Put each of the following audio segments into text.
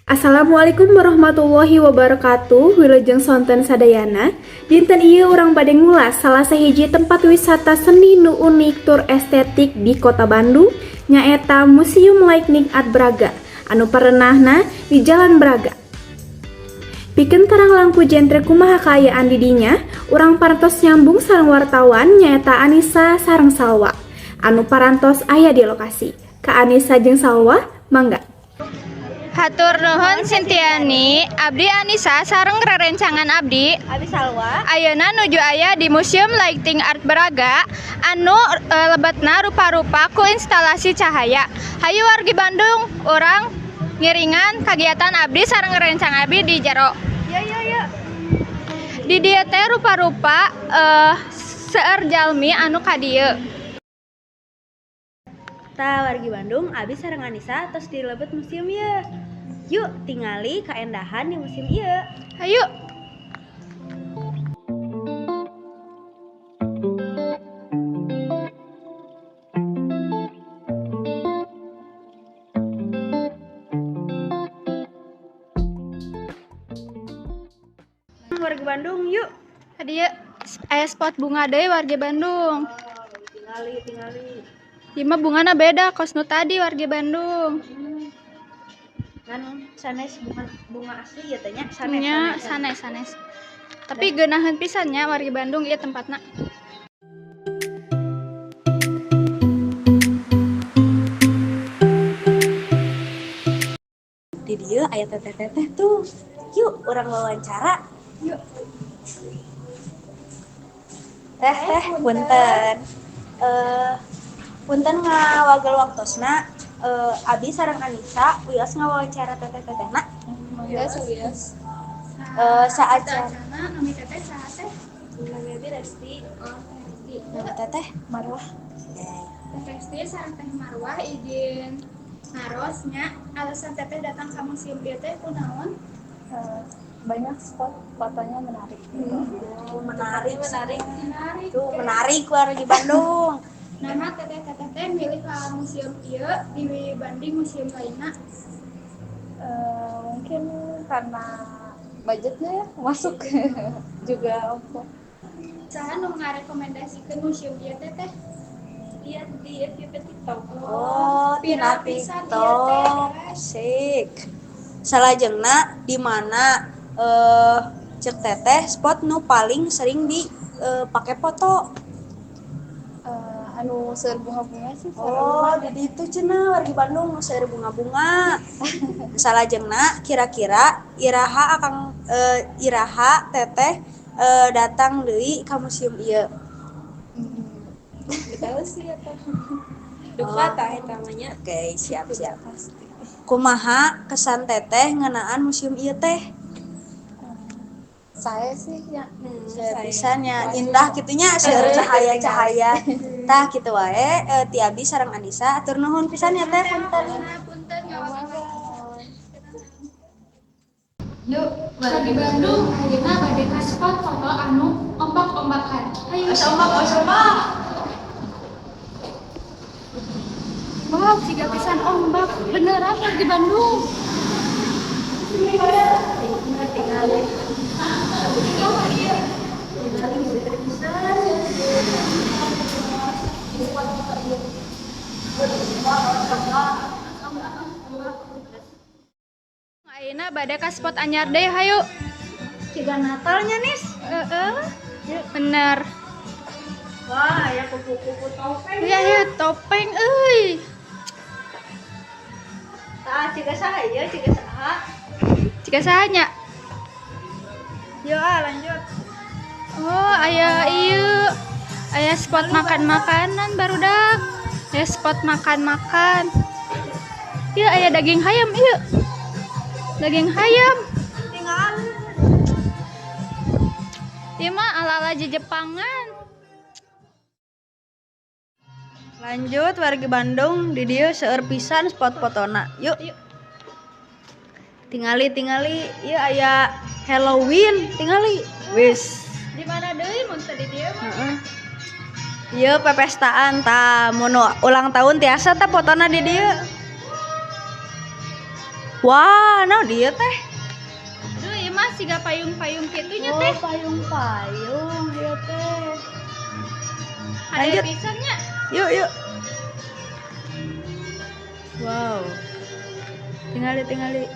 Assalamualaikum warahmatullahi wabarakatuh. Wilujeng sonten sadayana. Dinten ieu urang bade ngulas salah sahiji tempat wisata seni nu unik tur estetik di Kota Bandung, nyaeta Museum Lightning Art Braga anu parenahna di Jalan Braga. Pikeun terang langkung jentre kumaha kaayaan di dinya, urang parantos nyambung sareng wartawan, nyaeta Anissa sareng Salwa anu parantos aya di lokasi. Ka Anissa jeung Salwa, mangga. Hatur nuhun, Sintiani. Abdi Anissa sareng rerencangan abdi Abi Salwa. Ayeuna nuju aya di Museum Lighting Art Braga anu lebetna rupa-rupa ku instalasi cahaya. Hayu wargi Bandung, urang ngiringan kagiatan abdi sareng rerencang abdi di jero. Yo yo yo. Di dieu teh rupa-rupa seueur jalmi anu ka dieu. Tah, wargi Bandung, Abi sareng Anissa tos di lebet museum ye. Yuk tingali kaendahan di museum ieu. Hayu. Wargi Bandung, yuk. Ka dieu aya spot bunga deui, wargi Bandung. Tingali tingali. Ieu mah bungana beda kos nu tadi, wargi Bandung. Ngan sanes bunga bunga asli ya teh nya, sanes. Nya, sanes sanes. Tapi geunaheun pisan nya, wargi Bandung, ieu tempatna. Di dieu aya teteh-teteh tuh. Yuk urang wawancara. Yuk. Teh, teh, punten. Punten ngawagel waktosna, abi sareng Anissa wios ngawawancara teteh-tetehna. Wios, wios. Saacan Nami teteh saha, teh? Nami abi Resti. Oh, Teh Resti. Nami teteh Marwah. Teh Resti sareng Teh Marwah, izin naros nya, alasan teteh datang ka museum ieu teh kunaon? Banyak spot fotonya menarik gitu. Oh, menarik. Menarik. Menarik. Tuh, menarik wargi Bandung. Nah, teteh teteh teh milih ka museum ieu dibanding museum lainna? Mungkin karena budgetnya ya masuk juga ongkos. Saha nu ngarekomendasikeun museum ieu teh, teh? Lihat di FYP TikTok. Oh, tina Viral pisan ieu teh, TikTok. guys. Asik. Salajengna di mana cek teteh spot nu paling sering di pake foto? Anu seueur bunga-bunga sih. Oh, di ditu cenah, wargi Bandung, nu seueur bunga-bunga. Salajengna kira-kira iraha akang iraha teteh datang deui ka museum ieu? Nggak tahu sih ya teh. Duka tah eta mah nya. Oke, siap siap. Pasti. Kumaha kesan teteh ngeunaan museum ieu teh? Saya sih ya. Saya pisan nya, indah kitu nya, seueur cahaya-cahaya. Tah, kitu wae ti abi sareng Anissa, atur nuhun pisan ya, teh, punten. Punten ngawagel. Yuk, wargi Bandung, ayeuna bade ka spot foto anu ombak-ombakan. Hayu. Ombak ombak. Wow, siga pisan ombak. Beneran, wargi Bandung. Ayeuna bade ka spot anyar deui, hayu. Siga Natalnya, Nis. Heeh. Bener. Wah, aya kupu-kupu topeng. Iya, iya, topeng euy. Tah, ciga saha ieu, ciga saha? Ciga saha nya? Yuk ah, lanjut. Oh, aya ieu. Aya spot makan-makanan, barudak. Aya spot makan-makan. Ieu aya daging hayam ieu. Daging hayam. Tinggal. Ieu mah ala-ala Jepangan. Lanjut, wargi Bandung, di dieu seueur pisan spot fotona. Yuk. Yuk. Tingali tingali, ieu aya Halloween, tingali. Wis. Di mana deui mun teu di dieu mah? Heeh. Ieu pepestaan tah, mun ulang tahun tiasa tah fotona di dieu. Wah, naon ieu teh? Aduh, ieu mah siga payung-payung kitu nya teh. Oh, payung-payung ieu teh. Ada Lanjut. Pisan nya. Yuk, yuk. Wow. Tingali, tingali.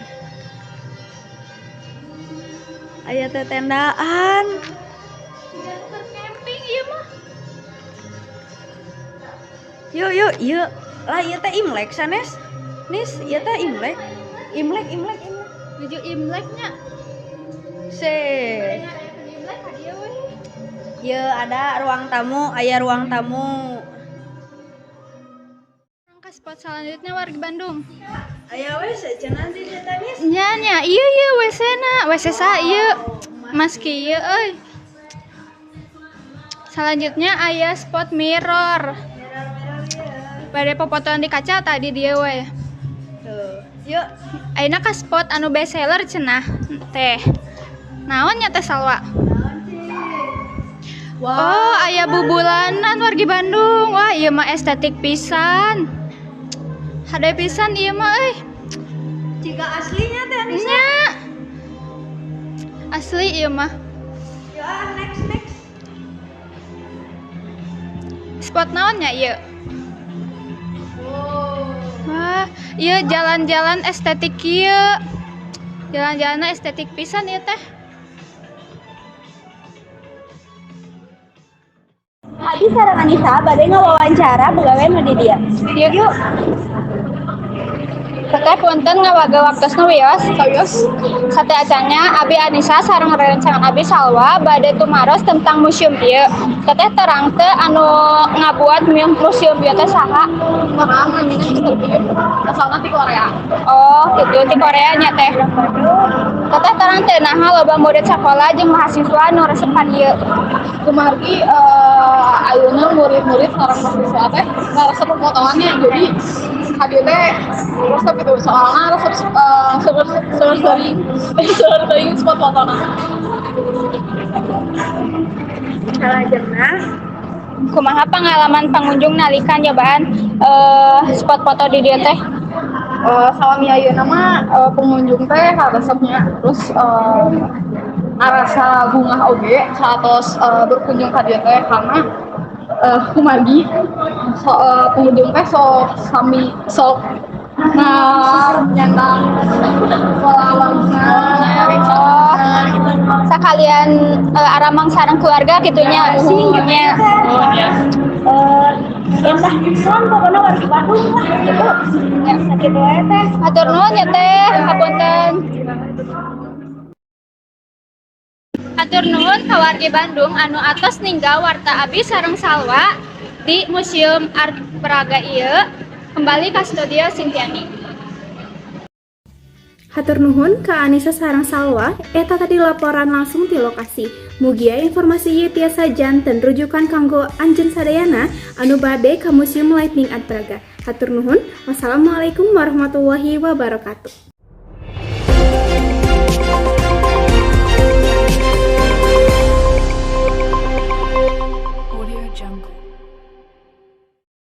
Aya teh tendaan. Siga keur camping ieu mah. Yuk, yuk, yuk. Lah, ieu teh Imlek sanes? Nis, ieu teh Imlek. Imlek, Imlek, Imlek. Nuju Imlek nya. Se. Ngarayakeun Imlek ka dieu we. Ieu ada ruang tamu, aya ruang tamu. Ka spot selanjutnya, wargi Bandung. Aya we cenah di dieu teh, Nis. Nya nya, iya iya WC na, WC sa ieu. Mas kieu euy. Selanjutnya aya spot mirror. Bade popotoan di kaca tadi dia we. Tuh. Yuk. Ayeuna ka spot anu best seller cenah teh. Naon nya teh, Salwa? Wow. Oh, aya bubulanan, wargi Bandung. Wah, ieu mah estetik pisan. Hade pisan ieu mah euy. Jika aslinya teh, Anissa. Nya. Asli ieu mah. Yuk, ah, next, next. Spot naon nya ieu? Wah, ieu jalan-jalan estetik ieu. Jalan-jalanna estetik pisan ieu teh. Abi sareng Anissa bade ngawawancara begawean nu di dieu. Yuk. Teteh, punten ngawagel waktosna, wios. Wios. Sateuacanna, Abi Anissa sareng rerencangan Abi Salwa bade tumaros tentang museum ieu. Teteh, terang teu anu ngabuat museum ieu teh saha? Terang, namanya Mr. Kim. Asalna ti Korea. Oh, gitu, ti Korea nya teh. Teteh terang teu naha loba murid sakola jeung mahasiswa nu resep ka dieu? Kumargi ayeuna murid-murid sareng mahasiswa teh ngaresep pemotongannya, jadi ka dieu teh resep gitu, soalnya resep sering sering spot fotona. Salajengna, Kumaha pengalaman pengunjung nalika nyobaan spot foto di dieu teh? Salami ayeuna mah pengunjung teh resepnya, terus ngarasa bungah oge saatos berkunjung ka dieu teh, karena kumargi so, pengunjung teh sok sami sok nah nyandak pola. Oh, sekalian aramang sareng keluarga gitunya nya. Endah pisan pokoknya wargi Bandung lah gitu. Ya. Sakitu wae teh. Hatur nuhun ya teh, hapunten. Hatur nuhun ka wargi Bandung anu atos ninggal warta Abi sareng Salwa di Museum Art Praga ieu. Kembali ke studio Sintiani. Hatur nuhun ka Anissa sareng Salwa, eta tadi laporan langsung di lokasi. Mugia informasi ieu tiasa janten rujukan kanggo anjeun sadayana anu bade ka Museum Lighting Art Praga. Hatur nuhun, wassalamualaikum warahmatullahi wabarakatuh.